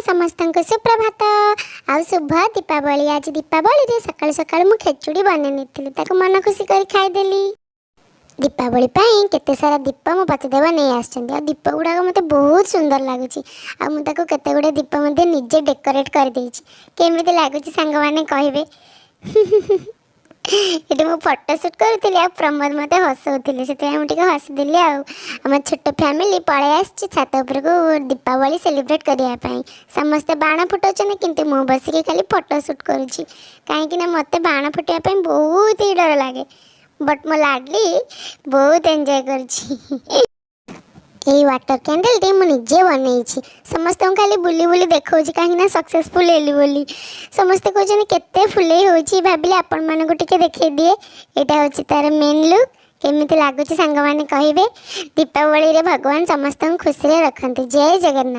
ସମସ୍ତଙ୍କୁ ସୁପ୍ରଭାତ ଆଉ ଶୁଭ ଦୀପାବଳି। ଆଜି ଦୀପାବଳିରେ ସକାଳୁ ସକାଳୁ ମୁଁ ଖେଚୁଡ଼ି ବନେଇ ନେଇଥିଲି, ତାକୁ ମନ ଖୁସି କରି ଖାଇଦେଲି। ଦୀପାବଳି ପାଇଁ କେତେ ସାରା ଦୀପ ମୋ ପତିଦେବ ନେଇ ଆସିଛନ୍ତି ଆଉ ଦୀପ ଗୁଡ଼ାକ ମୋତେ ବହୁତ ସୁନ୍ଦର ଲାଗୁଛି। ଆଉ ମୁଁ ତାକୁ କେତେ ଗୁଡ଼ିଏ ଦୀପ ମଧ୍ୟ ନିଜେ ଡେକୋରେଟ୍ କରିଦେଇଛି। କେମିତି ଲାଗୁଛି, ସାଙ୍ଗମାନେ କହିବେ। ଏଠି ମୁଁ ଫଟୋ ସୁଟ୍ କରୁଥିଲି ଆଉ ପ୍ରମୋଦ ମୋତେ ହସଉଥିଲେ, ସେଥିପାଇଁ ମୁଁ ଟିକେ ହସିଦେଲି। ଆଉ ଆମ ଛୋଟ ଫ୍ୟାମିଲି ପଳେଇ ଆସିଛି ଛାତ ଉପରକୁ ଦୀପାବଳି ସେଲିବ୍ରେଟ୍ କରିବା ପାଇଁ। ସମସ୍ତେ ବାଣ ଫୁଟାଉଛନ୍ତି, କିନ୍ତୁ ମୁଁ ବସିକି ଖାଲି ଫଟୋ ସୁଟ୍ କରୁଛି, କାହିଁକି ନା ମୋତେ ବାଣ ଫୁଟାଇବା ପାଇଁ ବହୁତ ହି ଡର ଲାଗେ। ବଟ୍ ମୋ ଲାଡ଼ଲି ବହୁତ ଏନ୍ଜୟ କରୁଛି। ଏଇ ୱାଟର କ୍ୟାଣ୍ଡେଲଟି ମୁଁ ନିଜେ ବନେଇଛି। ସମସ୍ତଙ୍କୁ ଖାଲି ବୁଲି ବୁଲି ଦେଖାଉଛି, କାହିଁକି ନା ସକ୍ସେସଫୁଲ୍ ହେଲି ବୋଲି। ସମସ୍ତେ କହୁଛନ୍ତି କେତେ ଫୁଲେଇ ହେଉଛି। ଭାବିଲି ଆପଣମାନଙ୍କୁ ଟିକେ ଦେଖେଇ ଦିଏ। ଏଇଟା ହେଉଛି ତାର ମେନ୍ ଲୁକ୍। କେମିତି ଲାଗୁଛି, ସାଙ୍ଗମାନେ କହିବେ। ଦୀପାବଳିରେ ଭଗବାନ ସମସ୍ତଙ୍କୁ ଖୁସିରେ ରଖନ୍ତୁ। ଜୟ ଜଗନ୍ନାଥ।